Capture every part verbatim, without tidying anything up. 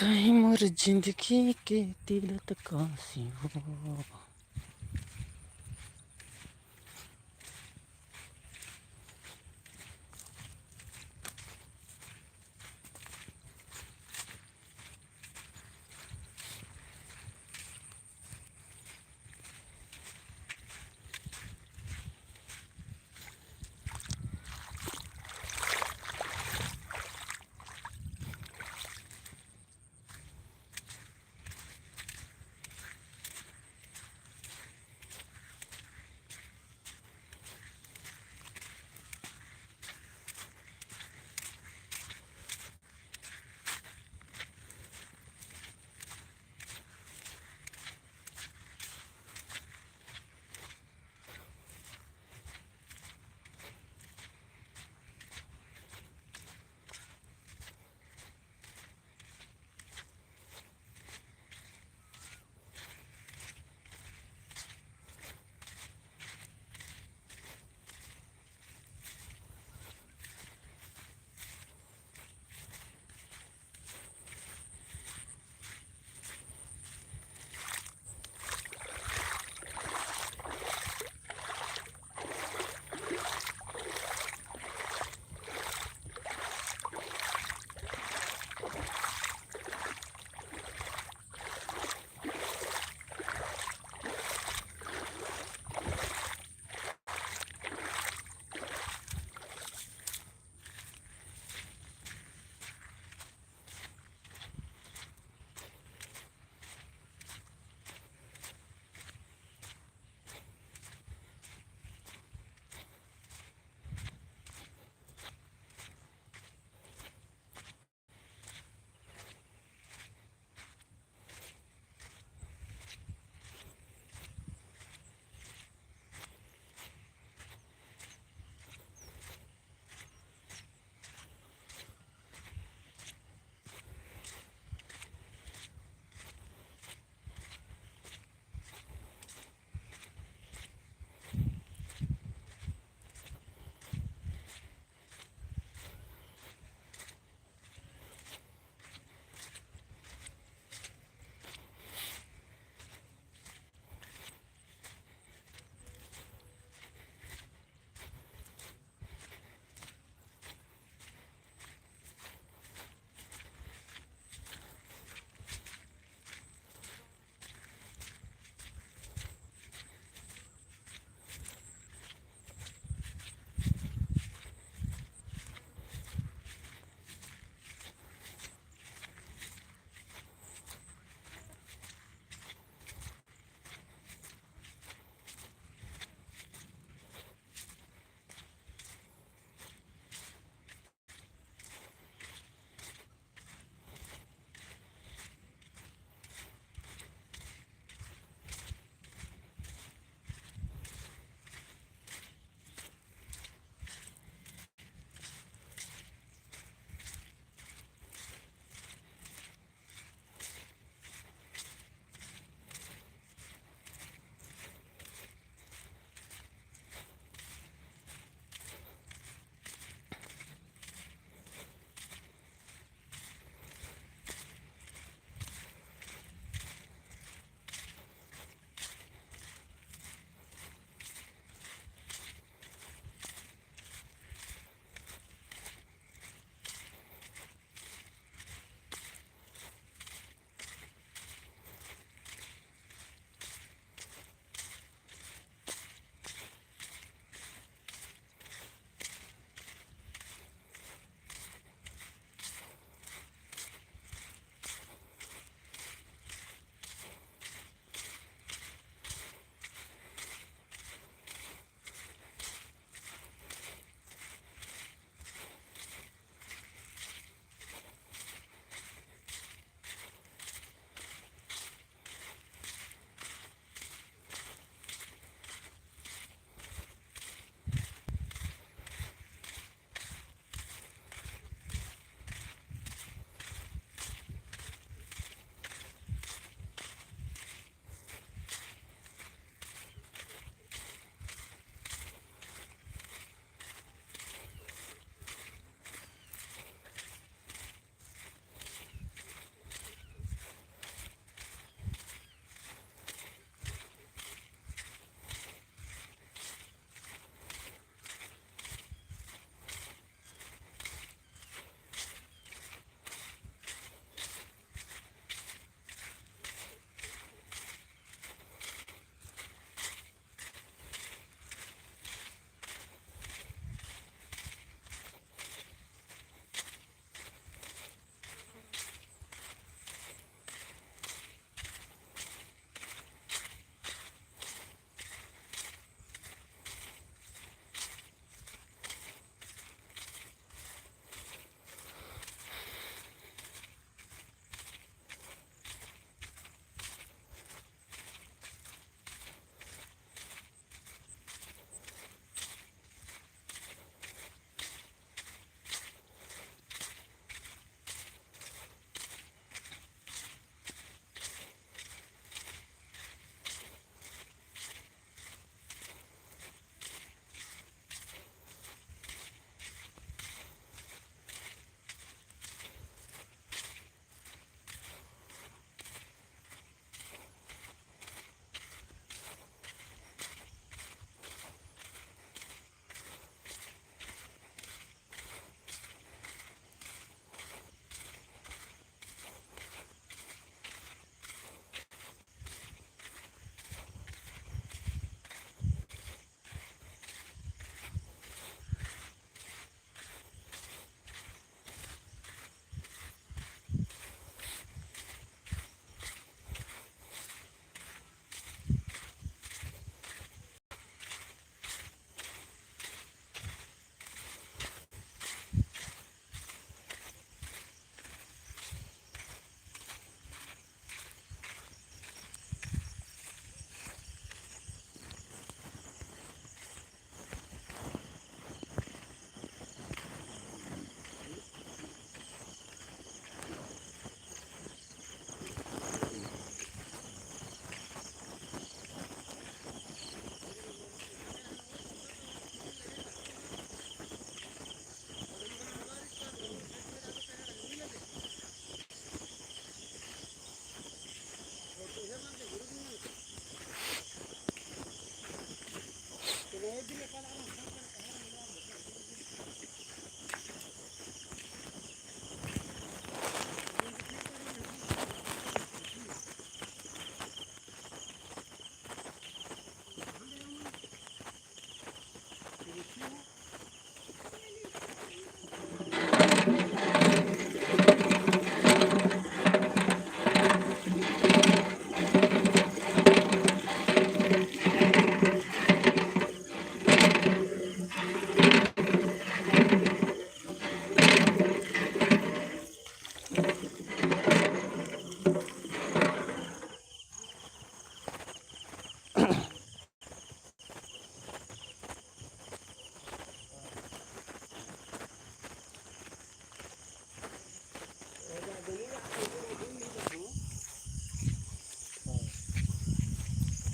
कहीं मोर जिंदगी के तीरथ काशी हो।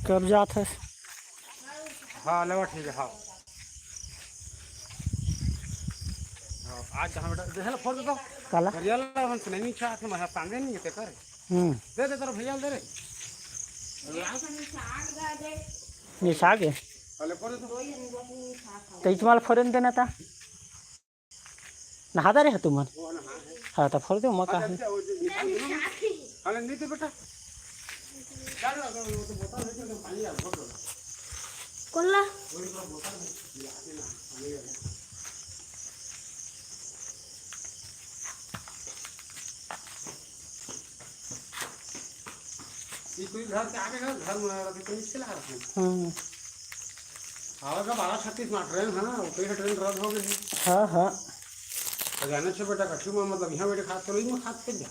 कब जात हस? हाँ, लेवा, ठीक है, हाँ। हाँ, आज कहाँ बेटा? देख ला, फोड़ दे तो। काला? हरियाला मन से नहीं छात, मैं सामने नहीं है, तेकर। हम्म। दे दे, तेरा भैया दे रे। निशा के? अरे, फोड़ दे तो। तो इचमाल फोरन देना था। नहाता रहे तुमन? हाँ, तो फोड़ दे, मैं कहा। अरे, नहीं दे बेटा। कोल्ला। ये कोई घर से आगे ना, घर में अभी तो नीचे ला रखे हैं। हम्म। और का बारह छत्तीस में ट्रेन है ना, वो कहीं ट्रेन रद्द हो गई है। हाँ, हाँ। तो जाने से बेटा कछु में, मतलब, यहाँ बेटे खास करो, इनमें खास कर जा।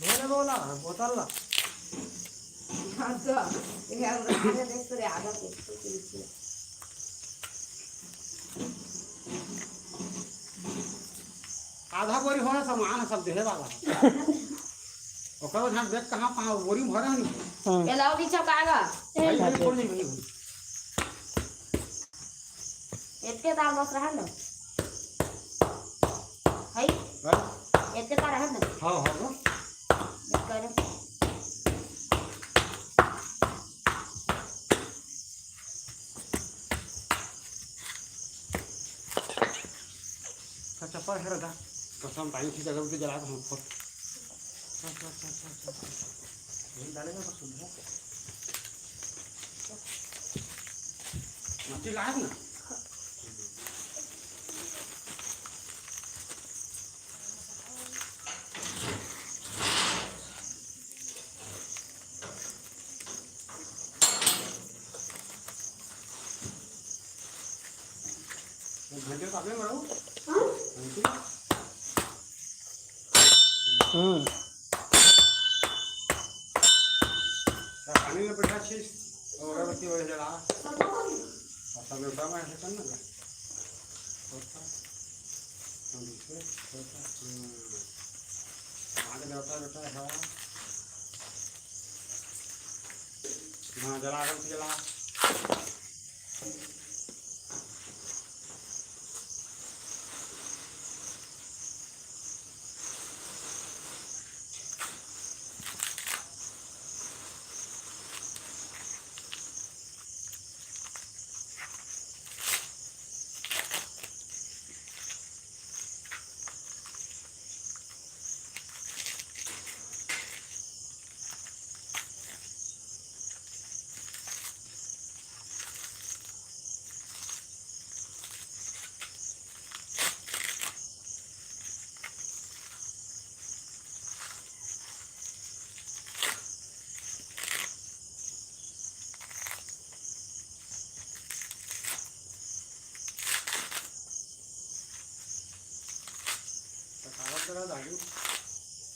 बोले बोला, बोतल ला। हाँ, तो, ये हम आगे देख तो रे, आगे देख तो, आधा बोरी होना सामान है, सब देहे वाला है। ओकर बाद हम देख कहाँ पाओ, बोरी में भरा नहीं। हाँ। ये लाओ, पीछे का आगा। भाई, भाई, फोड़ नहीं, भाई। इतने तार बस रहा ना। है? हाँ? इतने तार रहा ना। हाँ, हाँ, हाँ। इसका ना। अच्छा, चप्पल हेरा दा। कसम, पानी की जगह पे जला के हम फोड़। चल, चल, चल, चल, चल, चल। यही डालेगा, बस सुन लो। मच्छी लाए ना? घंटे तो आपने बनाओ। हाँ? घंटे? हम्म। पानी में बैठा छीस, और अगरबत्ती वगैरह जला। और सब लोटा में ऐसे करना का? छोटा। हम इसे छोटा। हम्म। आगे देवता बैठा है। हाँ, जला, अगरबत्ती जला।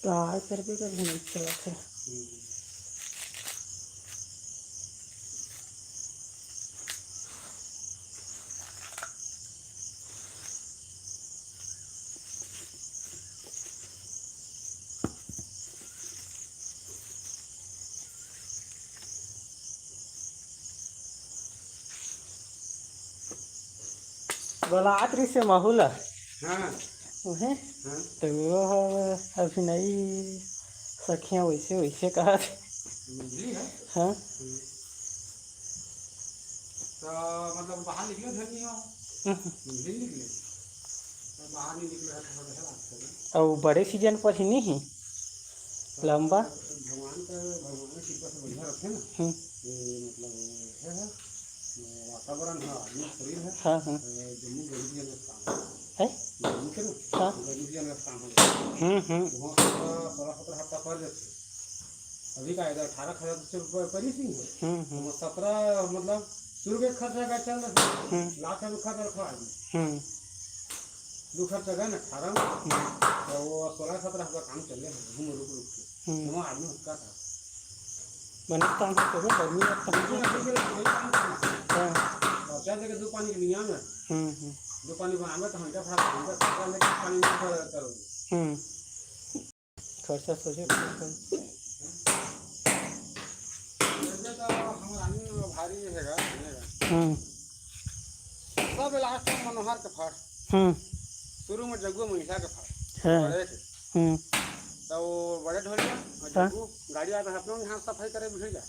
का करबे, कभी नहीं चलत है। बलात रिसे महू ल। हाँ। उहे? हाँ। तो वो ह अभी नहीं सखियाँ वैसे, वैसे कहा थे। मिली है? हाँ। हम्म। तो मतलब बाहर निकले घर नहीं हो? हम्म। नहीं निकले। तो बाहर नहीं निकले है तो थोड़ा सा बात करें। और बड़े सीजन पर ही नहीं है? लंबा? भगवान का, भगवान की कृपा से बढ़िया रखे ना। हम्म। ये मतलब है, है, वातावरण है, आदमी शरीर है। हाँ, हाँ। अ, जम्मू गरीब जन का काम है। है? जम्मू के ना? हाँ। गरीब जन का काम है। हम्म, हम्म। वहाँ सोलह, सोलह सत्रह हफ्ता पर जाते। अभी का इधर अठारह खर्चा तो प-, परी सिंह है। हम्म, हम्म। वो सत्रह, मतलब, शुरू के खर्चा का चल रहा है। हम्म। लाख में खर्चा रखवा है। हम्म। दो खर्चा गए ना, अठारह में। हम्म। तो वो सोलह सत्रह हफ्ता काम चल रहे हैं, घूम रुक रुक के। हम्म। वहाँ आदमी उसका था। बने काम करते हो, गर्मी में काम बिल्कुल, करते हो। बिल्कुल, वही काम करना। हाँ। और चार जगह दो पानी के नियम है। हम्म, हम्म। जो पानी बनावे तो हमका फड़ा, हमका खर्चा लेके पानी नहीं कर करो। हम्म। खर्चा सोचे। खर्चा तो हमारा आदमी में भारी रहेगा, रहेगा। हम्म। सब लास्ट में मनोहर के फड़। हम्म। शुरू में जग्गू मनीषा के फड़। हाँ। बड़े थे। हम्म। तो वो बड़े ढोलिया और हाँ। जग्गू गाड़ी आता है, अपने यहाँ सफाई करे बिछड़ जा।